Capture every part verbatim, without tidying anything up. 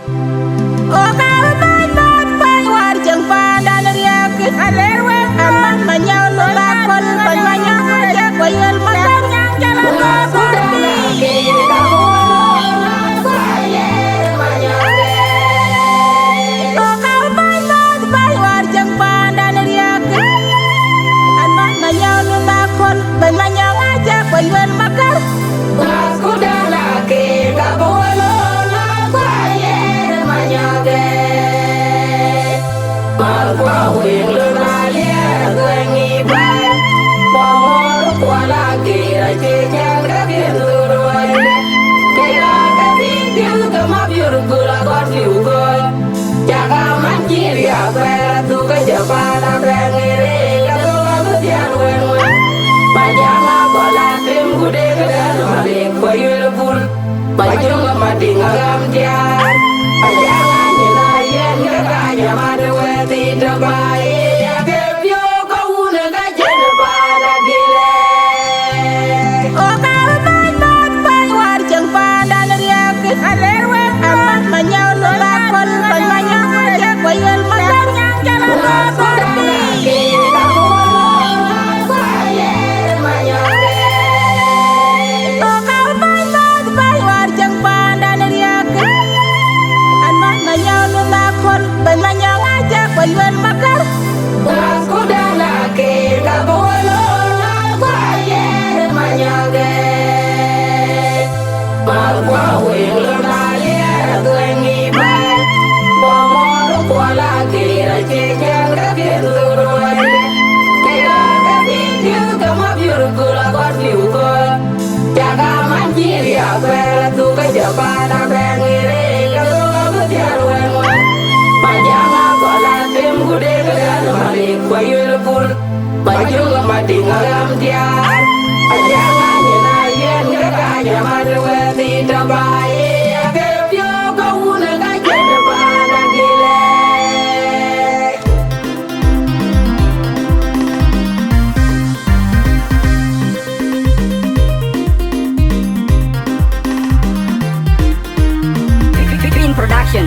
O ka bäny mɔ̈th bäny wäär cieŋ paandan riääk, aler wek aman Manyau Luth Akol, bäny Manyau Ajak Wayuel Makar. O ka bäny mɔ̈th bäny wäär cieŋ paandan riääk, aman Manyau Luth Akol, bäny Manyau Ajak Wayuel Makar. Bajöŋ Madiŋ agam diaar, ajaŋ anyina yen ke ka jaman wɛ̈ɛ̈t ë tɔ̈ baai, ake piɔ̈u ka wun ka cïn paan agilɛ. O ka bäny mɔ̈th bäny wäär cieŋ paandan riääk, aler wek aman Manyau Luth Akol, bäny Manyau Ajak Wayuel Makar. O ka bäny mɔ̈th bäny wäär cieŋ paandan riääk, aman Manyau Luth Akol, bäny Manyau Ajak Wayuel Makar. Bajöŋ Madiŋ agam diaar, ajaŋ anyina yen ke ka jaman wɛ̈ɛ̈t ë tɔ̈ baai, ake piɔ̈u ka wun ka cïn paan agilɛ. Green Production.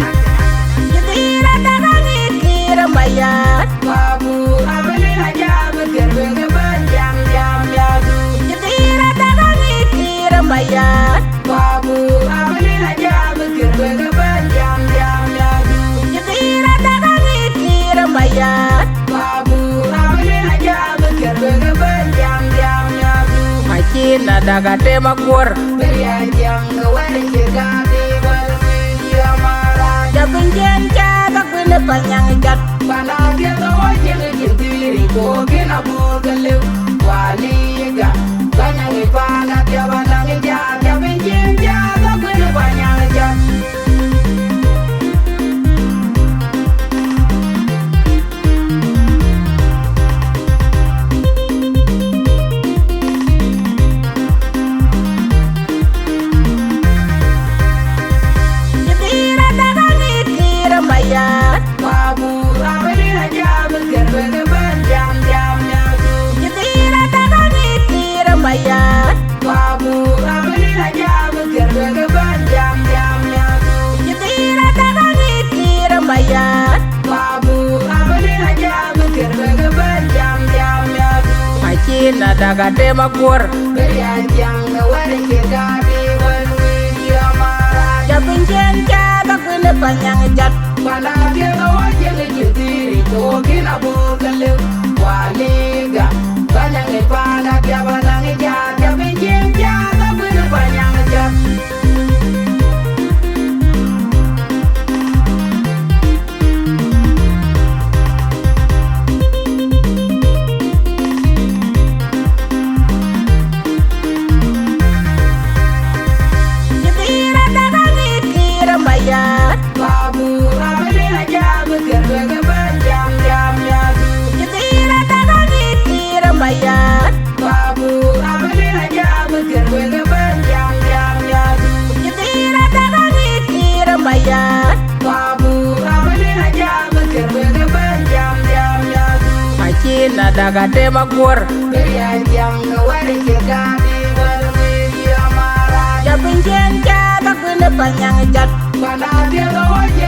Jidira daga ni kira mayat. Babu, abani na jabu kerbe ke ba jam jam ya du. Jidira daga ni kira mayat. Babu, abani na jabu kerbe ke ba jam jam ya du. Jidira daga ni kira mayat. Babu, abani na jabu kerbe ke ba jam jam ya du. Macin na daga tema kuor. Beriya jam ke wani cika di wani wini ya mara. Jabin jen jaba kwini panyaŋ jat. Pana dia ka wajin jintiri ko kina bur ke liu. Wani ga panyaŋ pana dia bana ngi jat. Jabin jen jaba kwini panyaŋ jat. Babu, abani na jabu kerbe ke ba jam jam ya du. Jidira daga ni kira mayat. Babu, abani na jabu kerbe ke ba jam jam ya du. Macin na daga tema kuor. Beriya jam ke wani cika di wani wini ya mara. Jabin jen jaba kwini panyaŋ jat. Pana dia ka wajin jintiri ko kina bur ke liu. Wani ga panyaŋ pana dia bana ngi jat. Jabin jen jaba kwini panyaŋ jat. Jibira daga ni kira mayat. Babu, abani na jabu kerbe ke ba jam jam ya du. Jibira daga ni kira mayat. Babu, abani na jabu kerbe ke ba jam jam ya du. Jibira daga ni kira mayat. Babu, abani na jabu kerbe ke ba jam jam ya du. Macin na daga tema kuor. Beriya jam ke wani cika di wani wini ya mara. Jabin jen jaba kwini panyaŋ jat. Pana dia ka wajin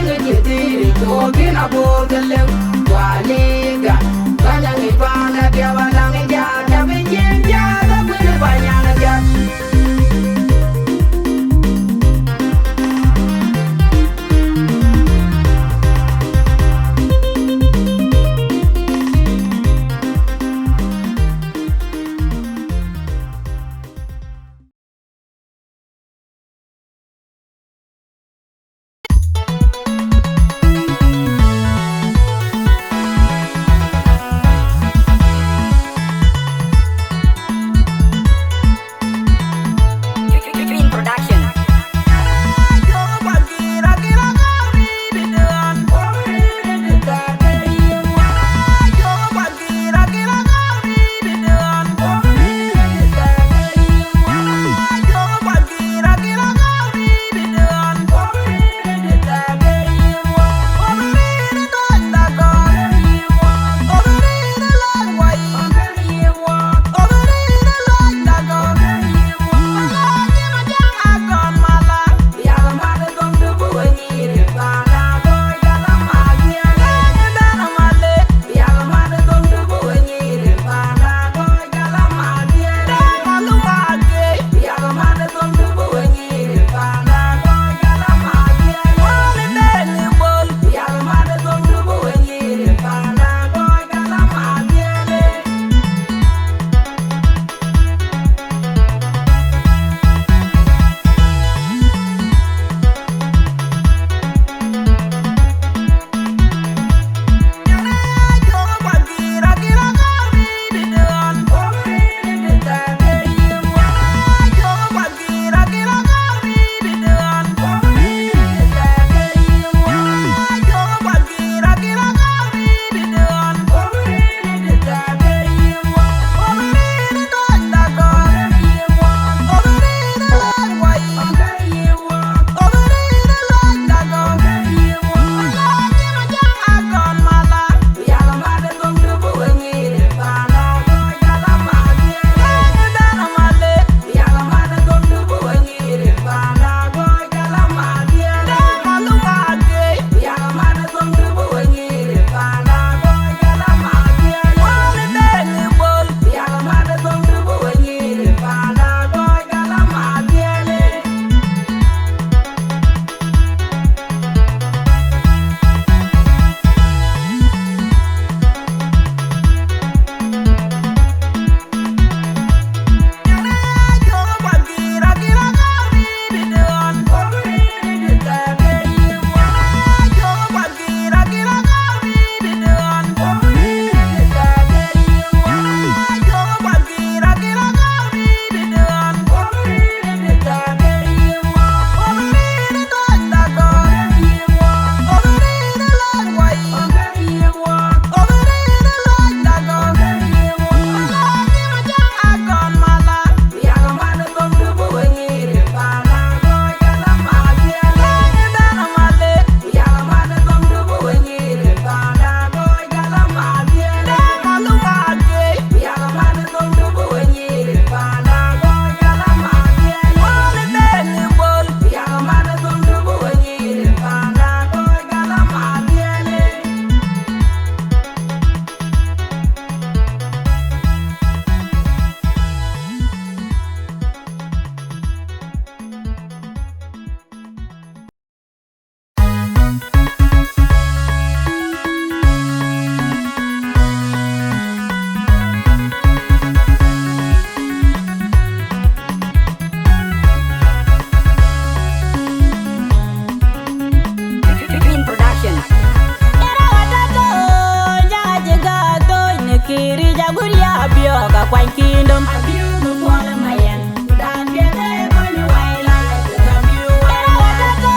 Kuany Kingdom. Abiu mi kuɔl ma yɛn. Dan biɛt ë kony wai la. Abiu wai la. Era wata to,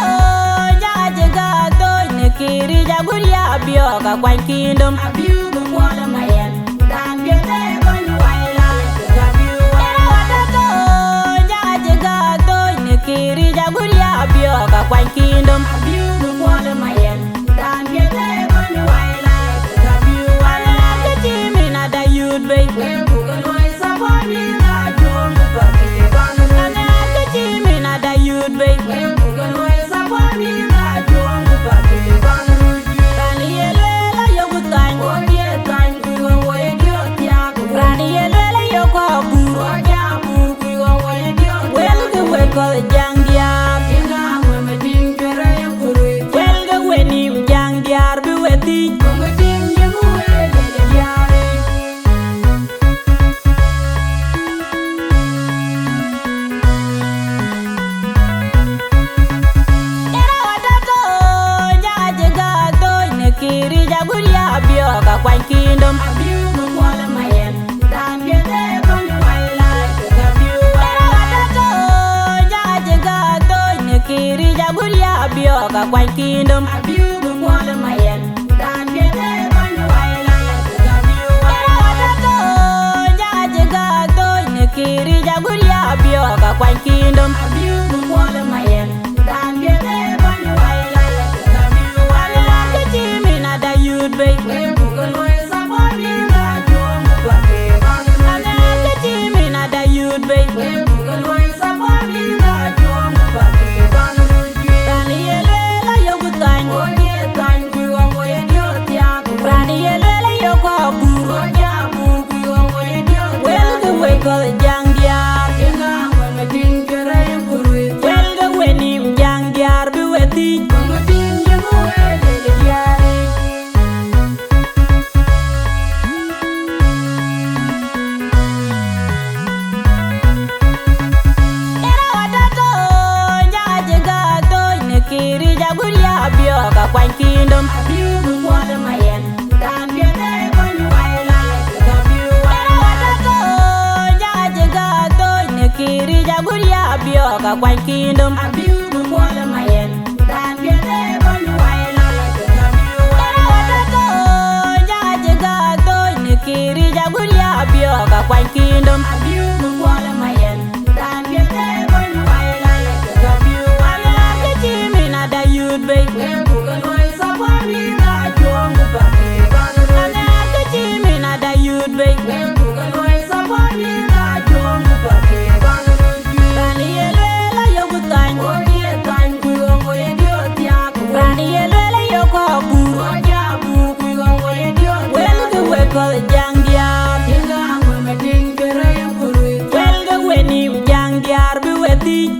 ja jiga to, ni kiri ja guria bio ka Kuany Kingdom. Abiu mi kuɔl ma yɛn. Dan biɛt ë kony wai la. Abiu wai la. Era wata to, ja jiga to, ni kiri ja guria bio ka Kuany Kingdom. Abiu mi kuɔl ma yɛn. Raan piɛth ë kony wai la, ka biu wai la. Aŋaar kë cï min ada yut bei. Wek buk ë luɔi support min la juɔ̈ɔ̈ŋ ku bäk ë bäk röt. Aŋaar kë cï min ada yut bei. Wek buk ë luɔi support min la juɔ̈ɔ̈ŋ ku bäk ë bäk röt. Raan ye lueel ayok thany. Wo ye thany ku wo ye diɔ̈ɔ̈k thiaak. Raan ye lueel ayok abur. Wo ye abur ku wo ye diɔ̈ɔ̈k thiaak. Wëlkë wek kɔc Jäŋ diäär. Wëlkë we nïïm Jäŋ diäär bï we thiëc. Era wata to, ja jiga to, ni kiri ja guria bio ka Kuany Kingdom. Abiu mi kuɔl ma yɛn. Raan piɛth ë kony wai la, ka biu wai la. Era wata to, ja jiga to, ni kiri ja guria bio ka Kuany Kingdom. Abiu mi kuɔl ma yɛn. Raan piɛth ë kony wai la, ka biu wai la. Era wata to, ja jiga to, ni kiri ja guria bio ka Kuany Kingdom. Abiu mi kuɔl ma yɛn. Raan piɛth ë kony wai la, ka biu wai la. Aŋaar kë cï min ada yut bei. Wek buk ë luɔi support min la juɔ̈ɔ̈ŋ ku bäk ë bäk röt. Aŋaar kë cï min ada yut bei. Wek buk ë luɔi support min la juɔ̈ɔ̈ŋ ku bäk ë bäk röt. Raan ye lueel ayok thany. Wo ye thany ku wo ye diɔ̈ɔ̈k thiaak. Raan ye lueel ayok abur. Wo ye abur ku wo ye diɔ̈ɔ̈k thiaak. Wëlkë wek kɔc Jäŋ diäär. Wëlkë we nïïm Jäŋ diäär bï we thiëc. Era wata to, ja jiga to, ni kiri ja guria bio ka Kuany Kingdom. Abiu mi kuɔl ma yɛn. Raan piɛth ë kony wai la, ka biu wai la. Era wata to, ja jiga to, ni kiri ja guria bio ka Kuany Kingdom. Abiu mi kuɔl ma yɛn. Raan piɛth ë kony wai la, ka biu wai la. Era wata to, ja jiga to, ni kiri ja guria bio ka Kuany Kingdom. Abiu mi kuɔl ma yɛn. Raan piɛth ë kony wai la, ka biu wai la. Aŋaar kë cï min ada yut bei. Wek buk ë luɔi support min la juɔ̈ɔ̈ŋ ku bäk ë bäk röt. Aŋaar kë cï min ada yut bei. Wek buk ë luɔi support min la juɔ̈ɔ̈ŋ ku bäk ë bäk röt. Raan ye lueel ayok thany. Wo ye thany ku wo ye diɔ̈ɔ̈k thiaak. Raan ye lueel ayok abur. Wo ye abur ku wo ye diɔ̈ɔ̈k thiaak. Wëlkë wek kɔc Jäŋ diäär. Wëlkë we nïïm Jäŋ diäär bï we thiëc.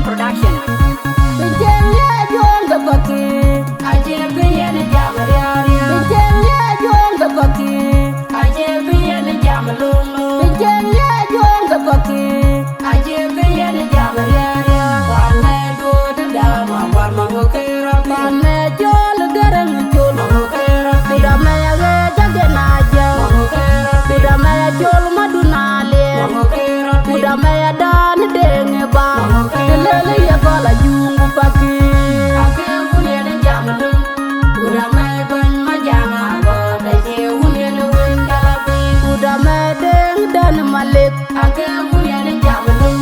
Production. Bi cieŋ ye juɔ̈ɔ̈ŋ ke pakï, acie bï yen jam riäriä. Bi cieŋ ye juɔ̈ɔ̈ŋ ke pakï, acie bï yen jam lum lum. Bi cieŋ ye juɔ̈ɔ̈ŋ ke pakï, acie bï yen jam riäriä. Pan me duɔ̈ɔ̈t däm aŋuɔ̈t, maŋö ke rɔt piny. Pan me col gërëŋ col, maŋö ke rɔt piny. Ku däm me ya ɣëë cak den ajäk, maŋö ke rɔt piny. Ku däm me ya col madun aliɛɛr, maŋö ke rɔt piny. Ku däm me ya daan deŋ ë bam, maŋö ke rɔt piny. Të lëlë ye gɔl ajuŋ ku pakï. Ake wun yen jam lum. Ku däm me bɛ̈ny Majaŋ Agɔ̈ɔ̈t, acie wun yen wën jal apiny. Ku däm me deŋ dän Malek. Ake wun yen jam lum.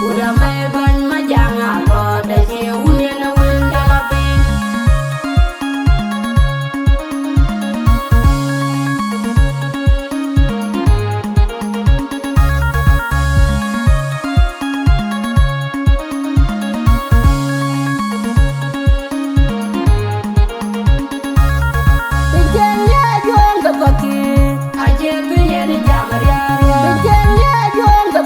Ku däm me bɛ̈ny Majaŋ Agɔ̈ɔ̈t, acie wun yen wën jal apiny. Bi cieŋ ye juɔ̈ɔ̈ŋ ke pakï, acie bï yen jam riäriä. Bi cieŋ ye juɔ̈ɔ̈ŋ ke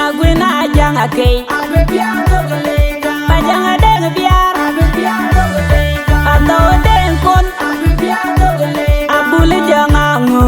Aguën Ajaŋ Akei, Majaŋ Adeŋ Biar, Athou Deŋ Kon, Abul Jɔŋ Aŋu.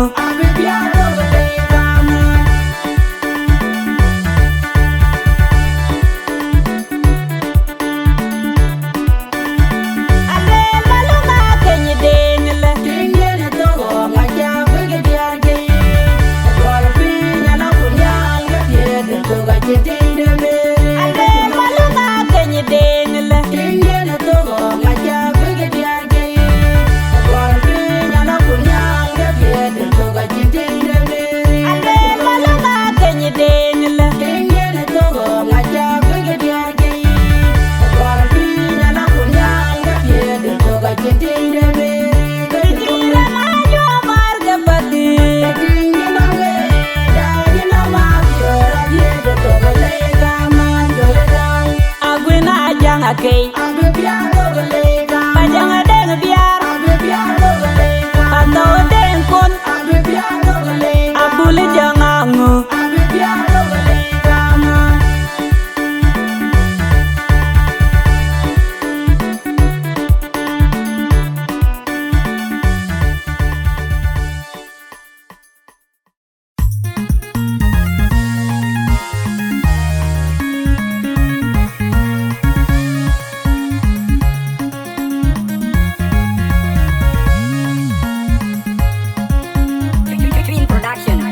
Aguën Ajaŋ Akei, Majaŋ Adeŋ Biar, Athou Deŋ Kon, Abul Jɔŋ Aŋu. Production.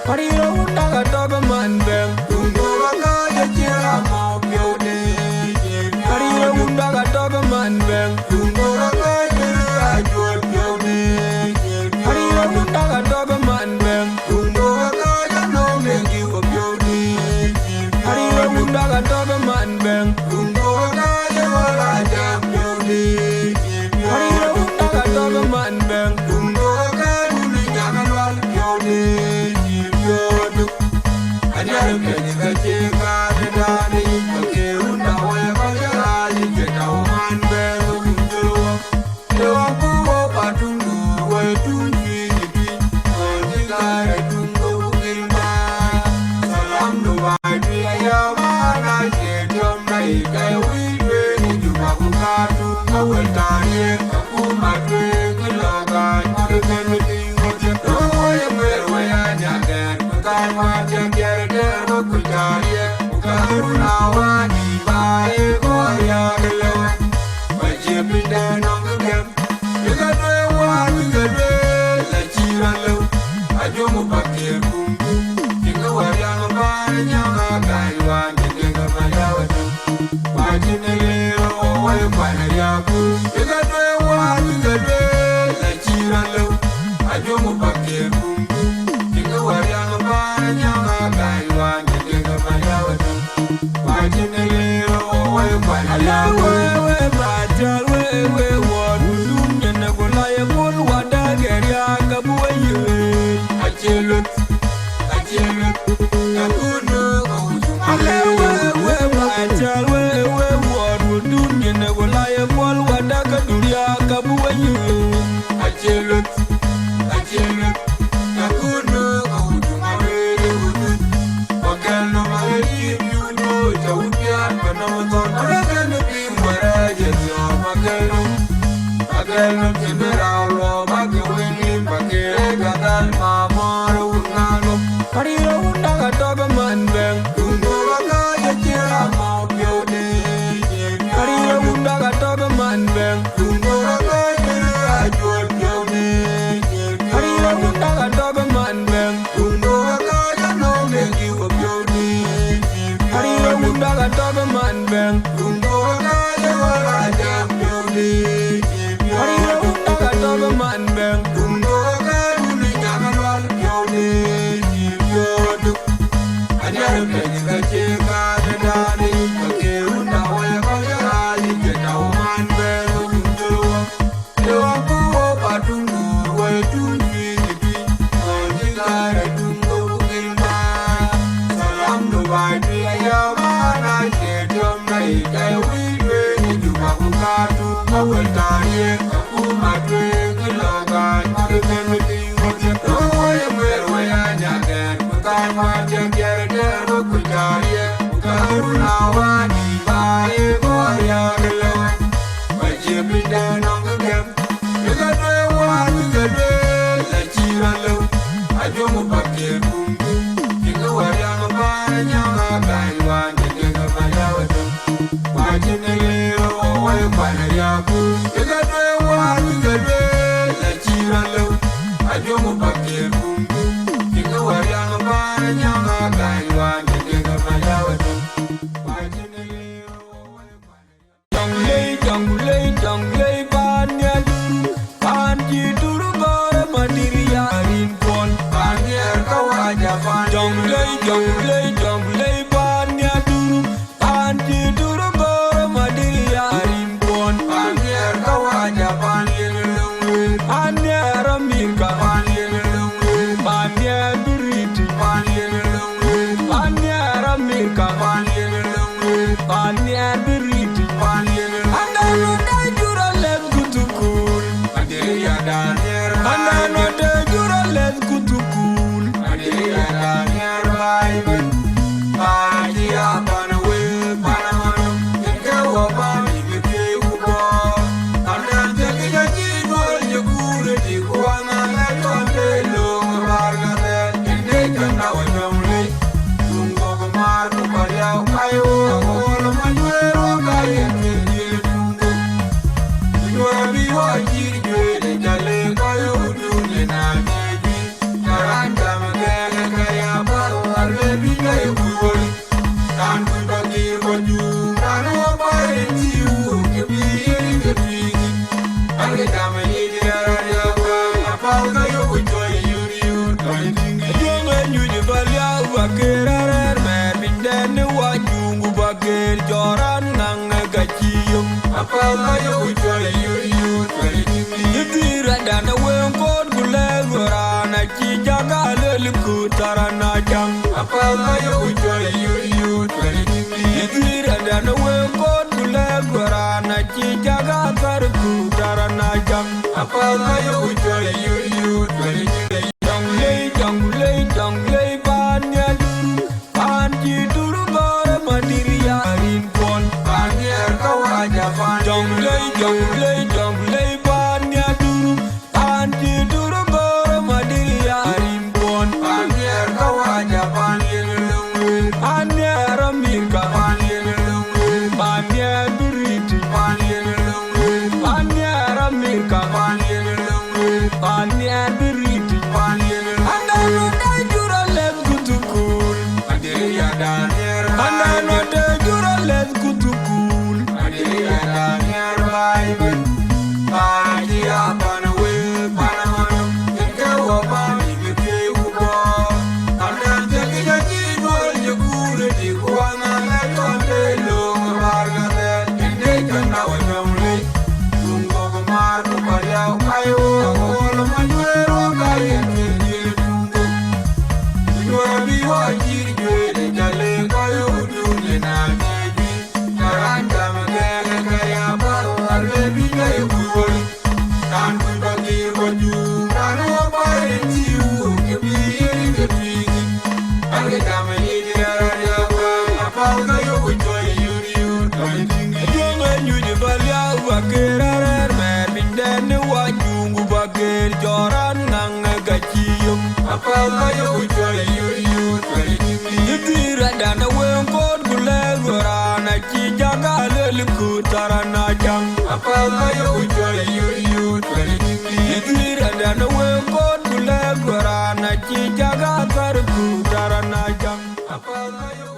Pariira wunda ka tɔ̈ bï man bɛ̈ŋ. Tundu ka ka ye cï raan mɔ̈u piɔ̈u de. Pariira wunda ka tɔ̈ bï man bɛ̈ŋ. Tundu ka ka ye ajuɔt piɔ̈u de. Pariira wunda ka tɔ̈ bï man bɛ̈ŋ. Tundu ka ka ye nɔŋ de jiu piɔ̈u de. Pariira wunda ka tɔ̈ bï man bɛ̈ŋ. Tundu ka ka ye wala jam piɔ̈u de. Pariira wunda ka tɔ̈ bï man bɛ̈ŋ. Tundu ka ka ye wun jam lual piɔ̈u de. Piɔ̈u de. Anyar piɛny ka cie ka de dan de. Ka ke wunda waya ka jara ji ke tɔ̈ man bɛ̈ŋ. Tundu. Bï ke lueel wäär, bï ke lueel, acï rɔt lëu, ajuɔ̈ŋ bä kiɛɛr kumdu, cïn kë wär yäŋ bä rɔt nyääŋ aa gäi wään, cïn kë ke bä yäu ëtök. Ku acïn ë leer ë woi kuan ë riääk, bï ke lueel wäär, bï ke lueel, acï rɔt lëu, ajuɔ̈ŋ bä kiɛɛr kumdu, cïn kë wär yäŋ bä rɔt nyääŋ aa gäi wään, cïn kë ke bä yäu ëtök. Pariira wunda ka tɔ̈ bï man bɛ̈ŋ. Tundu ka ka ye cï raan mɔ̈u piɔ̈u de. Pariira wunda ka tɔ̈ bï man bɛ̈ŋ. Tundu ka ka ye cï raan ajuɔ̈t piɔ̈u de. Pariira wunda ka tɔ̈ bï man bɛ̈ŋ. Tundu ka ka ye nɔŋ de jiu piɔ̈u de. Pariira wunda ka tɔ̈ bï man bɛ̈ŋ. Tundu ka ka ye wala jam piɔ̈u de. Pariira wunda ka tɔ̈ bï man bɛ̈ŋ. Tundu ka ka ye wun jam lual piɔ̈u de. Piɔ̈u de. Anyar piɛny ka cie ka de dan de. Ka ke wunda waya ka jara ji ke tɔ̈ man bɛ̈ŋ. Tundu. Jonglei, jonglei, jonglei, pan ya dur, pan ji dur, goro madiri ya rin pon. Pan yer ka waja pan. Jonglei, jonglei, jonglei, pan ya dur, pan ji dur, goro madiri ya rin pon. Pan yer ka waja pan yen lungwe. Pan yer Amerika. Pan yen lungwe. Pan yer British. Pan yen lungwe. Pan yer Amerika. Pan yen lungwe. Pan yer British. Pan yen lungwe. Anda no de jura leth kutukul. Anda no de jura leth kutukul. Cï yök. Apath ka yök cɔl yöt yöt, cɔl yöt. Yï dhil rɛ̈tdan ë wëŋ koot ku lɛ̈k raan acï jak alel kut tharan acaŋ. Apath ka yök cɔl yöt yöt, cɔl yöt. Yï dhil rɛ̈tdan ë wëŋ koot ku lɛ̈k raan acï jak athär kut tharan acaŋ. Apath ka yök cɔl yöt yöt, cɔl yöt. Jɔŋ lei, jɔŋ lei, jɔŋ lei, paan nhial. Paan cï dur gɔ̈ɔ̈r madït ya rin kuɔn. Paan nhiɛɛr ka waja paan. Jɔŋ lei, jɔŋ lei, jɔŋ lei, paan nhial dur. Paan cï dur gɔ̈ɔ̈r madït ya rin kuɔn. Paan nhiɛɛr ka waja paan yen löŋ wël. Paan nhiɛɛr Amerika. Paan yen löŋ wël. Paan nhiɛɛr British. Paan yen löŋ wël. Paan nhiɛɛr Amerika. Paan yen löŋ wël. Paan nhiɛɛr British. Paan yen löŋ wël. Andan wä dai jur alɛth ku thukul. Andan wä dai jur alɛth ku thukul. Jɔŋ ë nyuc bä liau bä ker arɛ̈ɛ̈r mɛɛr piny dɛn ë wac juŋ ku bä ker jɔran ŋaŋ ë ka cï yök. Apath ka yök cɔl yöt yöt, cɔl yöt. Yï dhil rɛ̈tdan ë wëŋ koot ku lɛ̈k raan acï jak alel kut tharan acaŋ. Apath ka yök cɔl yöt yöt, cɔl yöt. Yï dhil rɛ̈tdan ë wëŋ koot ku lɛ̈k raan acï jak athär kut tharan acaŋ. Apath ka yök